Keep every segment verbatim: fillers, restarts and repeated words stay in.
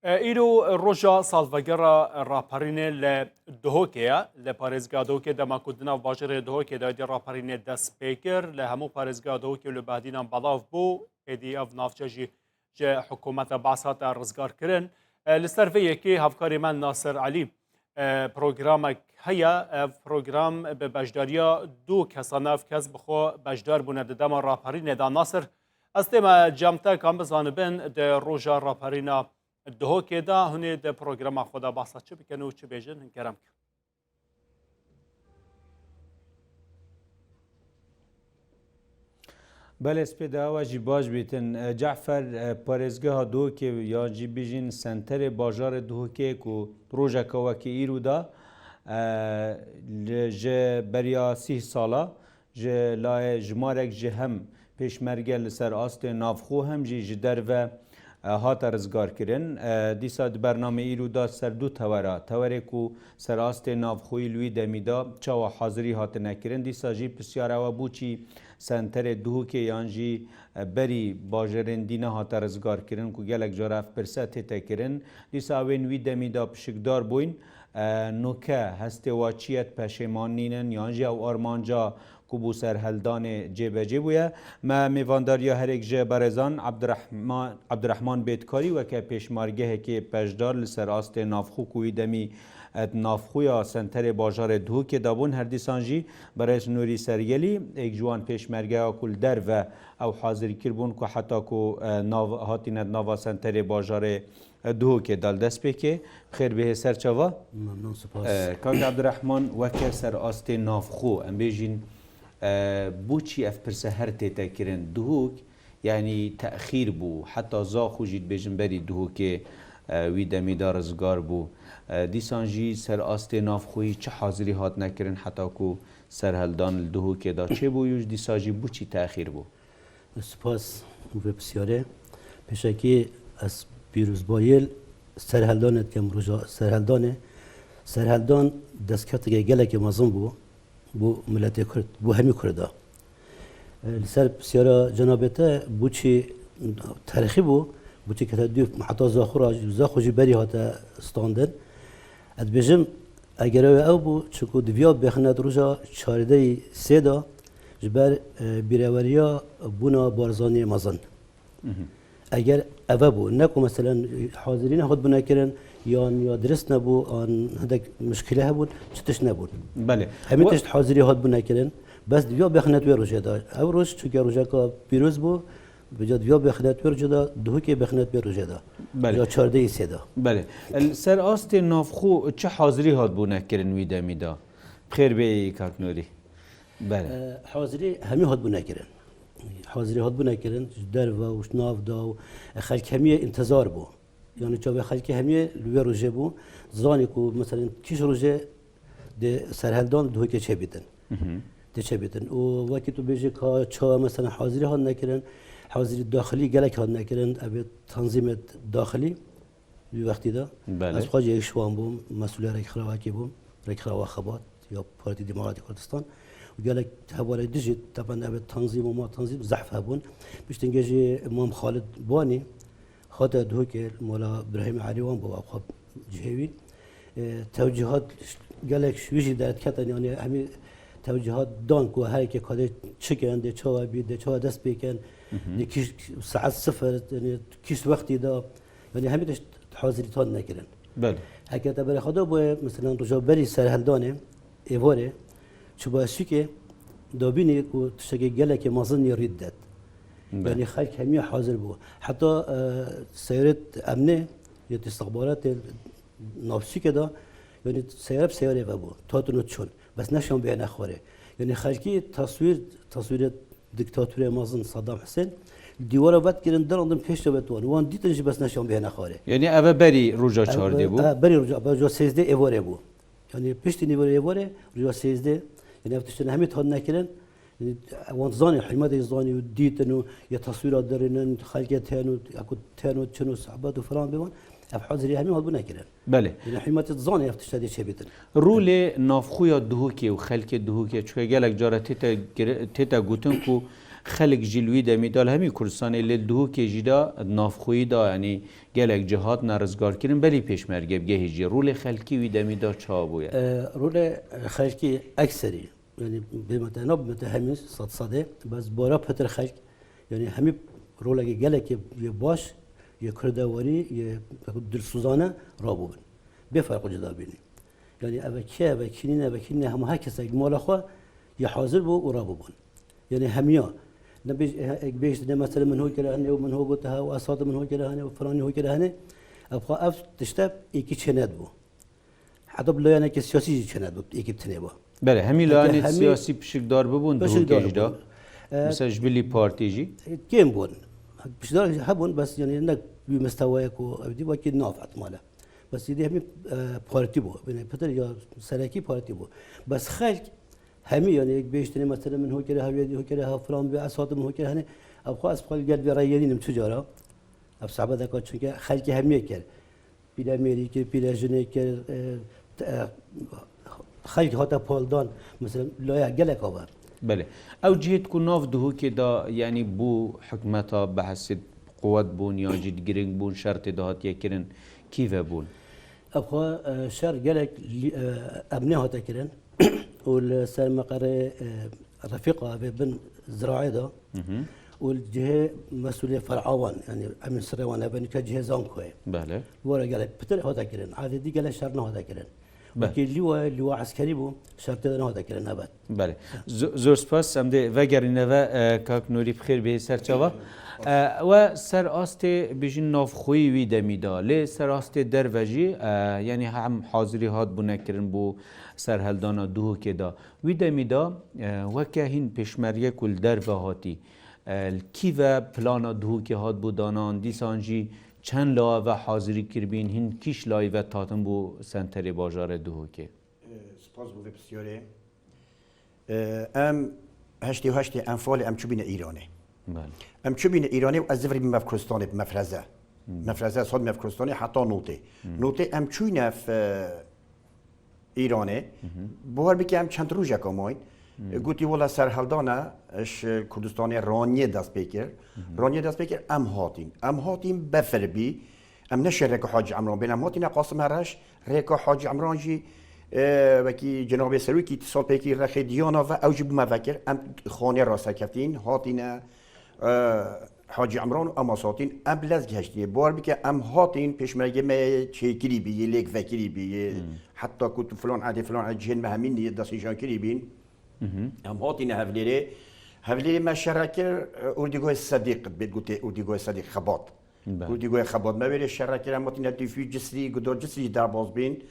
E, îro roja salvegera raperînê li Duhokê ye. Li parêzgeha Duhokê dema ku di nav bajarê Duhokê de dê raperînê dest pê kir, li hemû parêzgeha Duhokê li behdînan belav bû. Êdî ev navçe jî ji hikûmeta Baas hate rizgarkirin. E, li ser vê yekê hevkarê me Nasir Elî, e, programek heye. Ev program bi beşdariya du kesan e. Ev kes bi xwe beşdar bûne di dema raperînê de. Nasir, ez tême cem te, ka em bizanibin di roja raperîna Duhokê de hûn ê di programa xwe de behsa çi bikin û çi bêjin? Kerem ke. Belê, spê dawa jî baş bîtin. E, Cafer, e, parêzgeha Duhokê yan jî bijîn senterê bajarê Duhokê ku rojeka wekî îro de, e, li, ji beriya sîh sala ji layê jimarek ji hem pêşmerge li ser astê navxwe hem jî ji derve, e, hate rizgarkirin. E, dîsa di bernameyê îro de ser du tewera, tewerê ku ser astê navxweyî li wî demî de çawa hazirî hatine kirin, dîsa jî pisyar ew e bû çî senterê Duhokê yan jî, e, berî bajarên dî nehate rizgarkirin ku gelek cara ev pirse tête kirin. Dîsa ewên wî demî de pişikdar bûyn. E, nuke hestê wa çi ye, di peşêman nînin yan jî ew armanca ku bû serheldanê cêbecê bûye. Me mêvandariya herêk ji berêzan Abdurehman, Abdurehman Bêdkarî weke pêşmergehekê beşdar li ser astê navxwe ku wî demî, e, di navxweya senterê bajarê Duhokê de bûn. Her dîsan jî berêz Nûrî Sergelî, êk ji wan pêşmergeya ku li derve ew hazirî kiribûn ku heta ku, e, nav, hatîne di nava senterê bajarê, e, Duhokê de li dest pê kê. Xêr bihê ser çava. Memnun, spas. E, Kak Abdurehman, weke ser astê navxwe, em bêjîn, e, bo çî ev pirse her tête kirin? Duhok, yanî texîr bû, heta Zaxo jî dibêjin berî Duhokê, e, wî demî de rizgar bû. E, dîsan jî ser astê navxweyî çi hazirî hatine kirin heta ku serheldan li Duhokê de çêbû, û ji dîsa jî bo çî texîr bû? Spas bo vê pisyarê. Pêşekî ez pîrozbayî serheldanê dikim, roja serheldanê. Serheldan destkefteke gelekî mezin bû, bo miletê Kurd, bo hemî Kurda. E, li ser pisyara cenabê te, bo çî terxî bû, bo çî kete dû, heta Zaxo ra, Zaxo jî berî hate standin. Ez dibêjim, eger ew, ew bû, çunku di viya bêxnet roja çardehî sê de ji ber, e, bîreweriya bûna Barzaniyê mezin. Mhm. Eger ev bû, ne ku meselen hazirî nehat bûne kirin, yan ya dirist nebû, an hindek mişkîle hebûn, çi tişt nebûn. Belê. Hemî We- tişt hazirî hat bûne kirin, bes di viya bêxnet wê rojê de. Ew roj çunke rojeka pîroz bû, vêca di viya bêxnet wê rojê de, Duhokê bêxnet wê rojê de. Belê. Ya çardehî sê de. Belê. Li ser astê navxwe çi hazirî hat bûne kirin wî demî de? Bi xêr bêyî, Kak Nûrî. Belê. E, hazirî hemî hat bûne kirin. Hazirî hat bûne kirin, ji derve û ji nav de û, e, xelk hemiyê întizar bû. Yanî çavê xelkê hemiyê li wê rojê bû. Zanî ku meselen kîş rojê dê serheldan Duhokê çêbîtin. Hı hı. Dê çêbîtin. Û wekî tu bêjî ka çawa meselen hazirî hat nekirin, hazirî daxilî gelek hat nekirin, ev ê tanzîmê daxilî. Wî wextî de Belê. Ez xwe jî êk ji wan bûm, mesûlê Rêkxirawa Yekê bûm, Rêkxirawa Xebat ya Partî Demokratîk Kurdistan. Û gelek hevalê din jî, teben ev tanzîm û ma tanzîm zehf hebûn. Piştî gê jî Mam Xalid Banî hate Duhokê, mala Birahîm Elî wan bû, xwe cihê wî. E, tewcîhat gelek ji wî jî derdiketin, yanî hemî tewcîhat dan ku her yekê kadê çi ken, dê çawa bî, dê çawa dest pê ken, Hı hı. dê kîş saet sifir, yanî kîş wextî de, yanî hemî tişt hazirî hat nekirin. Belê. Heke te berê xwe da boye, mesela roja berî serheldanê, êvarê, çûba sûkê, dabînî ku tiştekê gelekê mezin yê rî didet. Belê. Yanî xelk hemî hazir bû. Heta, e, seyret emnê, ya istixbaratê nav sûkê de, yanî seyare bi seyarê ve bû. Hatin û çûn. Bes neşan bihêne xwarê. Yanî xelkî taswîr, taswîrê diktatorê mezin Saddam Husên, dîwara vet kirin, dirandin pêş de vet wan. Wan dîtin jî bes neşan bihêne xwarê. Yanî eve berî roja Ev, çardê bû? e, berî roja, roja sêzdeh êvarê bû. Yanî piştî nîverê êvarê, roja sêzdeh, yanî ev tiştine hemî hat nekirin. Yanî wan zanî, hikûmetê zanî û dîtin û ya taswîra dirînin, xelkê tên û, ya ku tên û çin û sehbet û filan bê wan, ev hazirî hemî hat bû nekirin. Belê. Yanî hikûmetê zanî ev tiştê dê çêbîtin. Rolê navxweya Duhokê û xelkê Duhokê, çunke gelek cara tête gire-, tête gotin ku Xelk jî li wî demî de li hemî Kurdistanê, lê Duhokê jî de navxweyî de, yanî gelek cih hatine rizgarkirin, belî pêşmerge bi gehî jî. Rolê xelkî wî demî de çawa bûye? E, rolê xelkî ekserî, yanî bê me te, nabê me te hemî sed sedê, bes bara pitir xelk, yanî hemî rolekê gelekê yê baş, yê kurdewarî, yê dilsozane rabûbin. Bê ferq û cuda bînî. Yanî eve kê, eve kî nîne, eve kî nîne, hema her kesek mala xwe yê hazir bû û rabûbûn. Yanî hemiya. Ne bêj-, e, ek bêjtine mesela min ho kire hene û min ho gote ha û esat min ho kire hene û filanî ho kire hene. Ev xwe ev tişte êkî çênedibû. Heta bi layaneke siyasî jî çênedibû êkî bi tinê ba. Belê, hemî Heke layanê hemî siyasî pişikdar bibûn Duhokê pişikdar jî de. bûn. E, Mesela ji bilî partî jî. Kêm bûn. Pişikdar hebûn, bes yanî ne wî mistewayek û ev dî wekî nav etmale. Bes êdî hemî, e, partî bû. Binê pitir ya serekî partî bû. Bes xelk hemî, yanî yek bêjtinê mesela min ho kere ha, wê dî ho kere ha, filan bê, ez hatim ho kere, hani, ev xwe ez xwe li gel vê reyê nînim tu cara. Ev sebedeka çunke xelkê hemiyê kir. Pîremêrî kir, pîrejinê kir, e, t-, e, xelk hate paldan. Mesela laya gelek ava. Belê. Ew cihêt ku nav Duhokê de, yanî bû hikûmeta behsê quwet bûn yan jî giring bûn, şer tê de hatiye kirin, kî ve bûn? Ev xwe, e, şer gelek lî-, e, emnê hate kirin û li ser meqerê, e, Refîqa vê bin ziraê de Hı hı. û li cihê mesûlê fer'a wan, yanî emîn sirê wan, ev nîka cihê zankoyê. Belê. Were gelek pitir hate kirin. Adê dî gelek şer nehate kirin. Belê. Wekî lîwa, lîwa eskerî bû, şer tê de nehate kirin, ebed. Belê. Zo-, zor spas. Em dê vegerîne ve, e, kak Nûrî, bi xêr bihê ser çava. E, we ser astê bijîn navxweyî wî demî de. Lê ser astê derve jî, e, yanî hem hazirî hat bûne kirin bo serheldana Duhokê de. Wî demî de, e, weke hîn pêşmerge ku li derve hatî, e, li kî ve plana Duhokê hat bo danan, dîsan jî çend lawa ve hazirî kiribîn, hîn kîş layî ve tatin bo senterê bajarê Duhokê? E, spas bo vê pisyarê. E, em heştê û heştê enfalê em çûbîne Îranê. Belê. Em çûbîne Îranê û ez zivirî bi Mevkuristanê, bi Mefreze. Hmm. Mefreze, sod Mevkuristanê heta notê. Hmm. Notê em çûyne f-, Îranê. Hı hı. Bawer bike em çend rojeka mayîn. Hmm. Gotî, wela serheldana ji Kurdistanê raniyê dest pê kir. Hı hı. Raniyê dest pê kir, em hatîn. Em hatîn, befir bî. Em neşê rêka Hacî Emran bên, em hatîne Qasim Hereş, rêka Hacî Emran jî, e, wekî cenabê serokî ti sal pêkî rexê diyana ve, ew jî bi me vekir. Em xanê re serkeftîn, hatîne, e, Hacî Emran û em hatîn, em bi lez gihiştînê. Bawer bike, em hatîn, pêşmergê me yê çêkirî bî, yê lêk vekirî bî, yê Hmm. heta ku tu filan edê, filan edê cihên me hemîn yê destnîşan kirî bîn. Hı hı. Em hatîne Hevlêrê. Hevlêrê me şere kir, e, ordîgahê Sedîq, bê gotê ordîgahê Sedîq Xebat. Belê. Ordîgahê Xebat me wêrê şere kir, em hatîne Dîfû, Cisrî, Gudor Cisrî jî derbas bîn.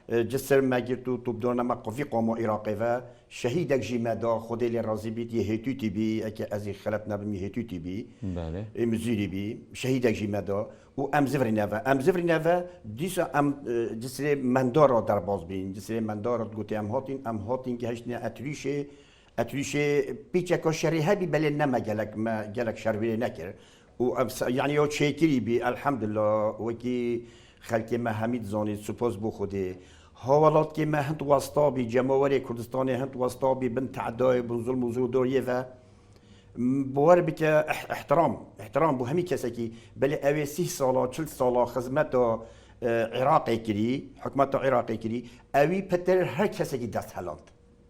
E, Cisir me girt û topdarana me qevî qama Iraqê ve. Şehîdek jî me da, Xwedê lê razî bît, yê Hêtûtî bî, eke ez ê xelet nebim, yê Hêtûtî bî. Belê. Ê Mizîrî bî, şehîdek jî me da. Û em zivirîne ve, em zivirîne ve, dîsa em, e, Cisirê Mendara derbas bîn. Cisirê Mendara gotê em hatîn, em hatîn gihiştine Etrîşê. Etrîşê pîçeka şerî hebî, belê ne me gelek, me gelek şer wê nekir. Û em se-, yanî ew çêkirî bî, elhamdulillah, wekî xelkê me hemî dizanî, spas bo Xwedê. Hawelatgê me hind westa bî, cemawerê Kurdistanê hind westa bî, bin tehdayê, bin zulm û zordoriyê ve. M-, bawer bike, eh-, ihtiram, ihtiram bo hemî kesekî. Belê ew ê sîh sala, çil sala xizmeta, e, Iraqê kirî, hikûmeta Iraqê kirî, ewî pitir her kesekî dest heland.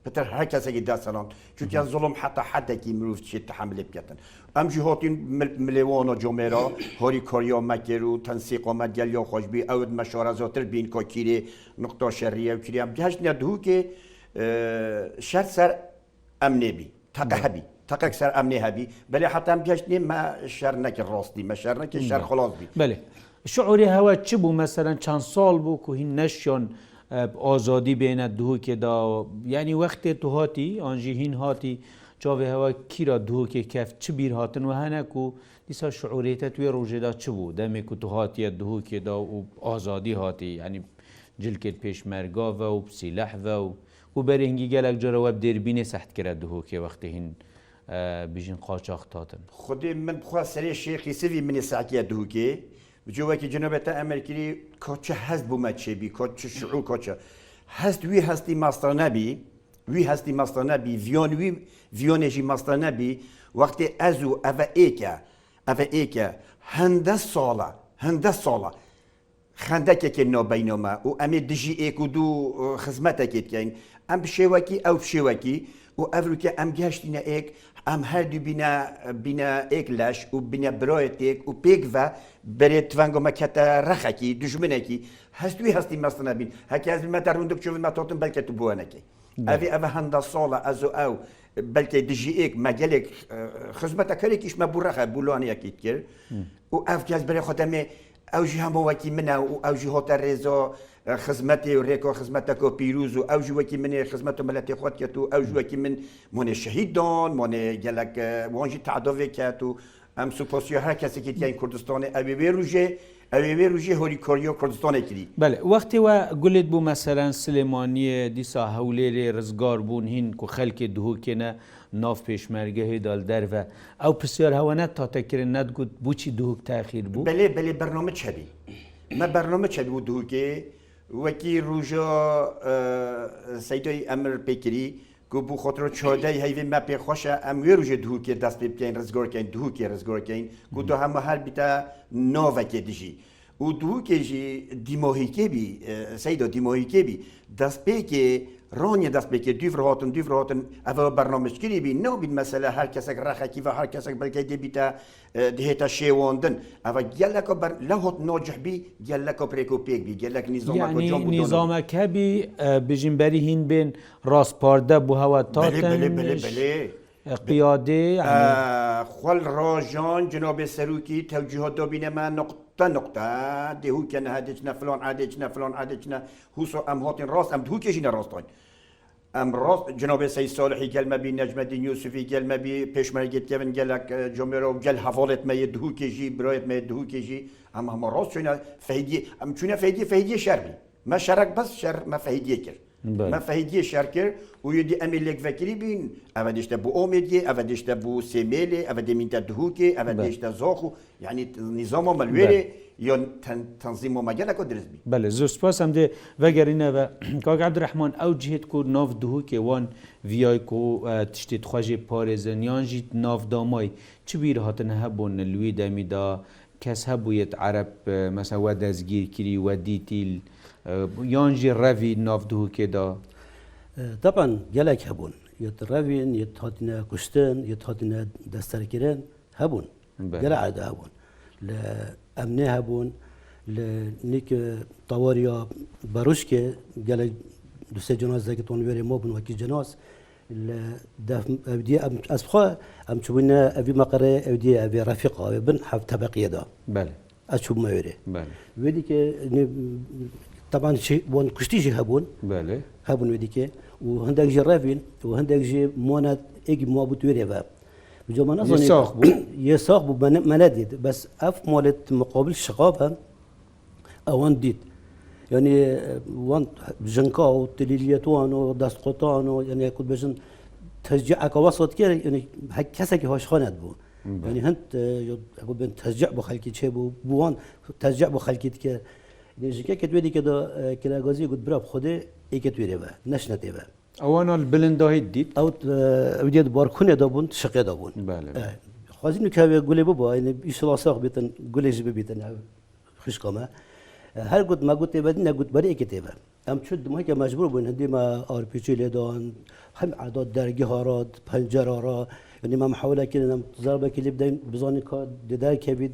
Pitir her kesekî dest heland. Çunke Hı hı. zulm heta hedekî mirov çê tehamilê biketin. Em jî hatîn mil-, milêwana camêra, harîkariya me kir û tensîqa me gel ya xweş bî. Ew di me şarezatir bîn ka kîrê nuqta şerî ye û kîrê em gihiştine Duhokê, e, şer ser emnê bî. Teqe Belê. hebî. Teqek ser emnê hebî. Belê heta em gihiştine me şer nekir rastî. Me şer nekir, şer Belê. xilas bî. Belê. Şiûrê hewe çi bû? Meselen çend sal bû ku hîn neşiyan, e, bi azadî bêne Duhokê de? Yanî wextê tu hatî, an jî hîn hatî, çavê hewe kîra Duhokê keft, çi bîr hatin we hene ku dîsa şiûrê te tu wê rojê de çi bû? Demê ku tu hatiye Duhokê de û azadî hatî, yanî cilkê pêşmerga ve û bi sîleh ve û, û berê hingî gelek cara we bi dêrbînê seht kire Duhokê wextê hîn, e, bijîn qaçax hatin. Xwedê min bi xwe serê Şêx Yûsifî min ê sehkiye Duhokê. Bi cihekî cenabê te emir kirî, ka çi hest bo me çêbî, ka çi şiûr, ka çi hest, wî hestî masta nebî, wî hestî masta nebî, viyan wî, viyanê jî masta nebî, Wextê ez û eve êk e, eve êk e, hende sala, hende sala xendekekê nabeyna me û em ê dijî êk û dû, e, xizmetekê dikeyn. Em bi şêwekî, ew bi şêwekî û ev rûke em gehiştîne êk, em her du bîne, bîne êk leş û bîne birayê têk û pêk ve berê tivenga me kete rexekî, dijminekî. Hest wî hestî me stine bîn. Heke ez bi me te rûndik çû me totin belke tu bi we nekey. Belê. Evê eve henda sala ez û ew belkê dijî êk me gelek, e, xizmetekarek îş me bû rexe, bû laniyekî dikir. Hı. Û ev kes berê xwe demê ew jî hema wekî min e û ew jî hote rêza, e, xizmetê û rêka xizmeteka pîroz û ew jî wekî min ê xizmeta miletê xwe diket û ew jî wekî min monê şehîd dan, monê gelek, e, wan jî tedavê ket û Em supasiya her kesekî dikin Kurdistanê. Ew ê wê rojê, ew ê wê rojê horîkariya Kurdistanê kirî. Belê, wextê we Gulêd bû, meselen Silêmaniyê, dîsa Hewlêrê rizgar bûn, hîn ku xelkê Duhokê ne nav pêşmergehê de li derve. Ew pisyar hewe ne tate kirin, ne digot, boçî Duhok texîr bû? Belê, belê, bername çebî. Me bername çebî bû Duhokê. Wekî roja, e, Seydayî emir pê kirî, ku bû xotiro çardeyî heyvê me pê xweş e, em wê rojê Duhokê dest pê bikeyn, rizgar keyn, Duhokê rizgar keyn, ku tu hema her bîte navekê dijî. Û Duhokê jî dîmahîkê bî, e, Seyda dîmahîkê bî. Destpêkê, raniyê destpêkê, dûv re hatin, dûv re hatin, ev bernameckirî bî, nabîn mesele her kesek rexekî ve, her kesek belkê dê bîte, e, dihête şêwandin. Eva geleka ber-, lewhat nacih bî, geleka bi rêk û pêk bî, gelek nîzameka Yanî can bû dano. Nîzamek hebî, e, bijîn berî hîn bên rastparde bû hewa Belê, belê, belê, tatin, belê. e, qiyadê, yanî E, xwe li rajan Cenabê Serokî tewcîhat dabîne me nuqte nuqte, dê hû ke ne hedê çine filan edê çine filan edê çine, hûso em hatin rast, em Duhokê jî ne rast hayn. Em rast, Cenabê Seyîd Salihî gel me bî, Necmedîn Yûsifî gel me bî, pêşmergê dikevin gelek, e, camêra û gel hevalêt me yê Duhokê jî, birayêt me yê Duhokê jî, em hema rast çûne Fehdiyê, em çûne Fehdiyê, Fehdiyê şer bî. Me şerek bes şer me Fehdiyê kir. Belê. Me Fehdiyê şer kir û yê dî em ê lêk vekirî bîn, eve dê işte bû Omêdiyê, eve dê işte bû Sêmêlê, eve dê mînte Duhokê, eve dê Belê. işte Zaxo. Yanî t-, nîzama me li wê Belê. rê ya ten-, tenzîma me geleka dirist bî. Belê, zor spas. Em dê vegerîne ve. Kak Ebdirehman, ew cihêt ku nav Duhokê wan viyay ku, e, tiştê dixwe jê parêzin, yan jî nav damayî, çi bîr hatine hebûn li wî demî de kes hebû yêt Ereb, e, mesela we dezgîr kirî, we dîtî, e, yan jî revî nav Duhokê de? E, teban gelek hebûn. Yêt revîn, yêt hatine kuştin, yêt hatine desterkirin hebûn. Belê. Gelek erde hebûn. Li Emnê hebûn, li nîk, e, tawariya Berûşkê gelek du sê cenazekî ton wêrê ma bûn wekî cenaz. Li def-, ev diye em, ez xwe, em çûbûne evî meqerê, ev diye evê refîqa, evê bin heft tebeqiyê de. Belê. Ez çûbûme wêrê. Belê. Wê dîkê, ne, teban çi, wan kuştî jî hebûn. Belê. Hebûn wê dîkê. Û hindek jî revîn, û hindek jî mane êgî mabût wêrê ve. Bi cama Yê nezanî sax bû. Yê sax bû, me ne, me nedît. Bes ev malêt muqabil şiqab e, ewan dît. Yanî, e, wan jinka û tilîliyet wan û destqutan û, yanî, ku dibêjin, tecî eka wesat kir, yanî, her kesekî hoşxanet bû. Hı. Yanî, hind, e, yo, ku bên tecî bo xelkî çêbû, bi wan tecî bo xelkî dikir. Yanî, jinkekê wê dîkê de, e, kiregazî got, bira bi Xwedê êkê wêrê ve, neşine tê ve. Ewana li bilindahî dît? Ew, e, ew diye di barkunê de bûn, şiqê de bûn. Belê, belê. E, xwezî nûke wê gulê biba, yanî, îşila sax bîtin, gulê jî bibîtin, ev xişka me. E, her got, me got tê ve, ne got berê êkê tê ve. Em çû dimahîke mecbûr bûn, hindî me arpîçî lê dan, hem eda dergiha re, pencera re, yanî me mihawele kirin, em zerbekî lê bideyn, bizanîn ka dê derkevît,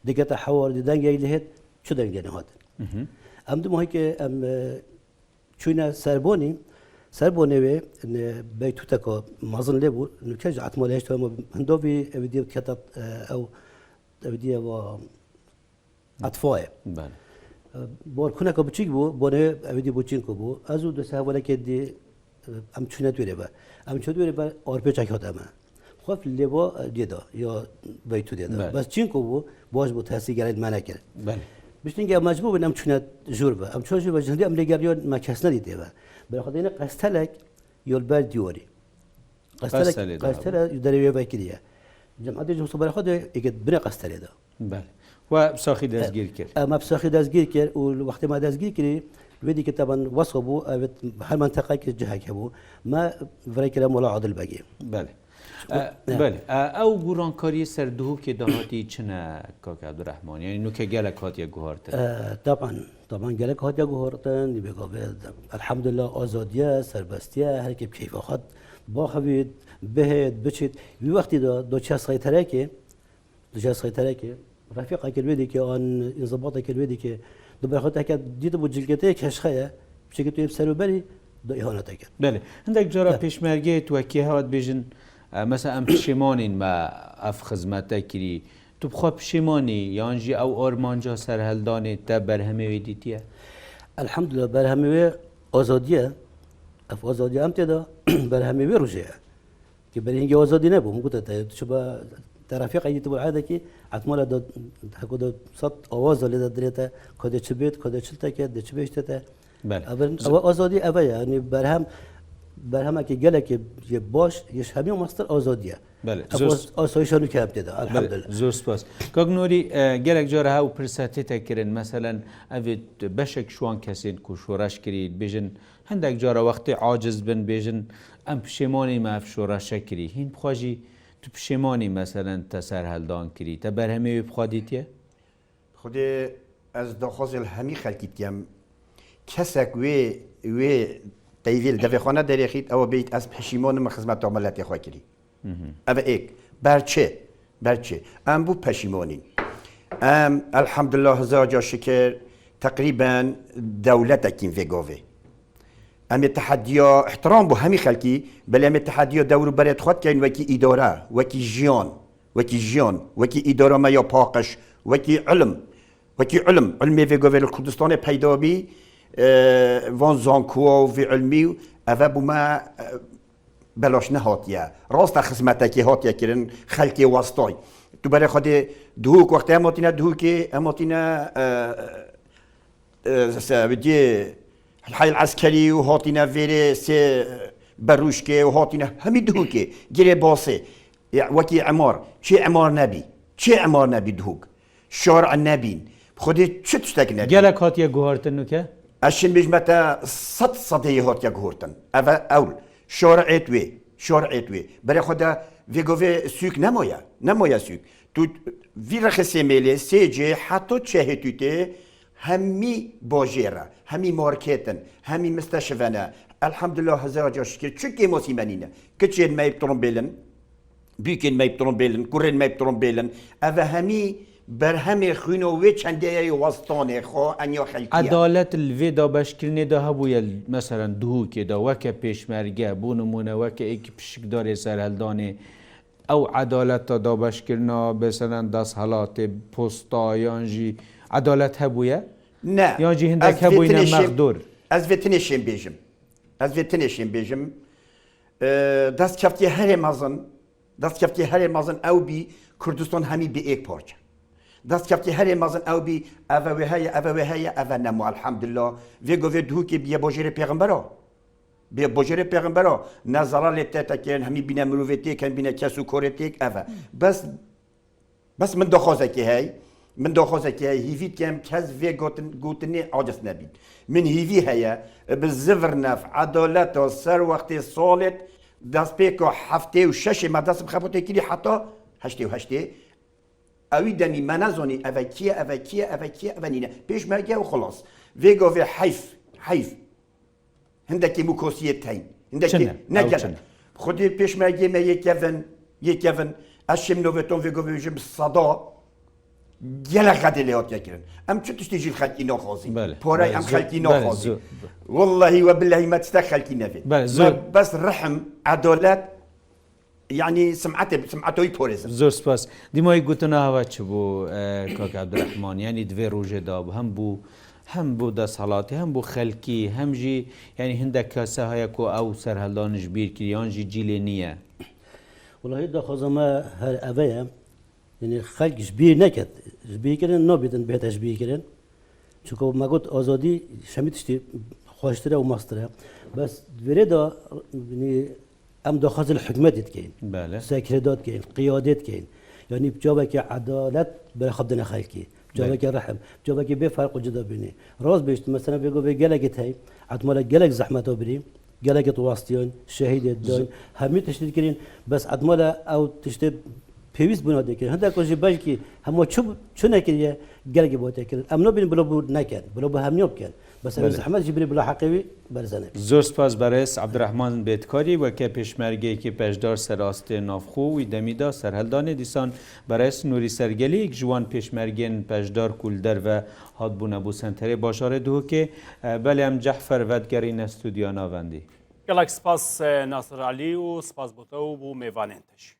dikete hewar, dê dengek lê hêt, çi dengê nehatin. Mhm. Em dimahîke em, e, çûne Serbonî, Serbonê wê, ne, beytûteka mezin lê bû, nûke ji etma lê heşt ma hindovî, ev diye dikete, e, ew, ev diye va Etfayê. Belê. E, barkuneka biçîk bû, bonê ew dî bû çînko bû. Ez û du sê hevalekê dî, e, em çûne dûrê ve. Em çû dûrê ve, arpêçek hate me. Xwef lêva, e, dê da, ya beytû dê da. Belê. Bes çînko bû, baş bû, tesî gelek me nekir. Belê. Biştingê em mecbûr bûn, em çûne jûr ve. Em çûne jûr ve, ji hindî em lê geriyan me kes nedîtê ve. Belê xwe dêne qestelek, yol ber dîwarî. Qestelek, Qestelê de qestele hebû. Derê wê vekiriye. Cemaetê ji Musa Berê xwe de êkê binê qestelê de. Belê. We bi saxî dezgîr kir. E, me bi saxî dezgîr kir û li wextê me dezgîr kirî, wê dîkê teban wesa bû, evet, her menteqekê cihek hebû. Me virê kire Mola Adil Begê. Belê. E, belê. E, ew gorankariyê ser Duhokê de hatî çi ne, kak Ebdurehman? Yanî nûke gelek hatiye guhartin? E, taban, taban gelek hatiye guhartin. Dî bêgavê, elhamdulillah, azadiye, serbestiye, her kê bi keyfa xwe baxivît, bihêt, biçît. Wî wextî de, do çiya seyterekê, Dija seyterekê, refîqekê li wê dikê, an înzibatekê li wê dikê, di berxwe te heke dîtibû cilketeyê keşxe ye, piçekî tu yê bi ser û berî, da îhanete kir. Belê. Hindek cara Belê. Pêşmergeyê tu wekî hewa dibêjin, e, mesela em pişêmanîn me ev xizmete kirî. Tu bi xwe pişêmanî, yan jî ew armanca serheldanê te berhemê wê dîtiye? Elhamdulillah, berhemê wê azadî ye. Ev azadî em tê de berhemê wê rojê ye. Ki berî hingê azadî nebû. Min gote te, tu çi ba, te refîqekî tu bû ehedekî, etmala da, heko da sed awaza lê de dirê te, ka dê çi bêt, ka dê çi te ke, dê çi bêjte te. Belê. Ev, ev azadî ev e, yanî berhem, berhemekî gelekî yê baş, yê ji hemî mestir azadî ye. Belê, Ev zor as-, asayîşa nû ke em tê de, Belê, elhamdulillah. Zor spas. Kak Nûrî, e, gelek cara hew pirse tête kirin, meselen, ev ê beşek ji wan kesên ku şoreş kirî, dibêjin, hindek cara wextê aciz bin, bêjin, em pişêmanî me ev şoreşe kirî. Hîn bi xwe jî tu pişêmanî, meselen, te serheldan kirî, te berhemê wê bi xwe dîtiye? Xwedê ez daxwazê li hemî xelkî dikem. Kesek wê, wê teyvê li devê xwe nederêxît, ew bêyît, ez pişîman im, min xizmeta miletê xwe kirî. Ev êk. Ber çi? Ber çi? Em bû peşîmanîn. Em, elhamdulillah, hizar ca şikir, teqrîben dewletekîn vê gavê. Em ê tehediya, îhtiram bo hemî xelkî, belê em ê tehediya dewr û berê xwe dikeyn wekî îdare, wekî jiyan, wekî jiyan, wekî îdara me ya paqij, wekî ilim, wekî ilim, ilmê vê gavê li Kurdistanê peyda bî, e, van zankowa û vê ilmî û eve bo me, e, belaş nehatiye. Rast e, xizmetekê hatiye kirin, xelkê westay. Tu berê xwe dê Duhok, wextê em hatine Duhokê, em hatine, e, e, se-, diyê Heyl Eskerî û hatine vêrê sê Berûşkê û hatine hemî Duhokê, girê basê. Ya, wekî emar, çê emar nebî. Çê emar nebî Duhok. Şar nebîn. Xwedê çi tiştek nebî. Gelek hatiye guhartin nûke? Ez şin bêjme te sed sedê yê hatiye guhartin. Ev e ewl. Şar êt wê. Şar êt wê. Berê xwe de vê govê sûk nemaye. Nemaye sûk. Tu vî rexê sê mêlê, sê cê, heta çehê tu tê, hemî bajêr e, hemî market in, hemî misteşive ne. Elhamdulillah, hezara ca şikir. Çi kêmasî me nîne. Kiçên me yê bi trombêl in, bûkên me yê bi trombêl in, kurên me yê bi trombêl in. Eve hemî berhemê xwîno wê çendê ye yê westanê xwe, enya xelkî ye. Edalet li vê dabeşkirinê de hebûye, meselen, Duhokê de weke pêşmerge, bo nimûne, weke êkî pişikdarê serheldanê, ew edaleta dabeşkirina, meselen, desthilatê, posta, yan jî edalet hebûye? Ne. Yan jî hindek hebûyne mexdûr? Ez vê tinê şên bêjim. Ez vê tinê şên bêjim. E, destkeftiyê herê mezin, destkeftiyê herê mezin ew bî, Kurdistan hemî bî êk parçe. Destkeftiyê herê mezin ew bî, eve wê heye, eve wê heye, eve nemo, elhamdulillah. Vê govê Duhokê bîye bajêrê pêxembera. Bê bajêrê pêxembera, ne zelalê te te kirin, hemî bîne mirovê têk, hemî bîne kes û korê têk, ev e. Bes, bes min daxwazekê hey, min daxwazekê hey, hîvî dikem kes vê gotin-, gotinê aciz nebît. Min hîvî heye, bi zivirnef, edaleta ser wextê salêt, destpêka heftê û şeşê me dest bi xebotê kirî heta heştê û heştê. Ewî demî me nezanî eve kî ye, eve kî ye, eve kî ye, eve nîne. Pêşmerge û xilas. Vê gavê heyf, heyf. Hindekî mûkosiyê teyn. Hindekî Çi ne? Ew negelek. Çi ne? Xwedê pêşmergê me yê kevin, yê kevin. Ez şêm noveton vê govê jî bi seda gelek xedê lê hatiye kirin. Em çi tiştî jî li xelkî naxwazîn. Belê, Pare belê, em zor, xelkî belê, naxwazîn. Zor. Wellahî we billehî me tiştek xelkî nevê. Belê, zor. Me bes rihim, edalet, Yanî sim'etê, sim'eta wî porêzin. Zor spas. Dîmayî gotina hava çi bû, e, kak Ebdurehman? Yanî di vê rojê de bû, hem bû, hem bû desthilatê, hem bû xelkî, hem jî, yanî hindek kese heye ku ew serheldan ji bîr kiriye, yan jî cîlê nîye? Welahi daxwaza me her eve ye. Yanî xelk ji bîr neket. Ji bîr kirin nabîtin bihête ji bîr kirin. Çunku me got azadî ji hemî tiştî xweştir e û meztir e. Bes di vêrê de, yanî em daxwazê li hikûmetê dikeyin. Belê. Sekreda dikeyin, qiyadê dikeyin. Yanî bi çavekî edalet berê xwe bidine xelkî. Bi çavekî Belê. rehim, bi çavekî bê ferq û cida bînî. Rast bêjt, mesela vê go vê gelekê tey, etmale gelek zehmeta birî. Gelekê tu wastiyan, şehîdê dan, hemî tiştê kirîn, bes edmala ew tiştê pêwîst bûna dê kirin. Hindek jî belkî hema çi, çi nekiriye, gelekê bo te kirin. Em nabînin bila bû neken, bila bû hemiya bikin. Bes ew Belê. Zehmet jî birê bila heqê wî berze neke. Zor spas berêz Abdurrahman Bêtkarî, weke pêşmergeyekî peşdar ser astê navxwe wî demî da serheldanê dîsan berêz Nûrî Sergelî, yek ji wan pêşmergên peşdar ku li derve hatbûne bo senterê bajarê Duhokê. E, belê em Cehfer vedigerîne stûdyoya navendî. Gelek spas, e, Nasir Elî û spas bo te û bo mêvanên te jî.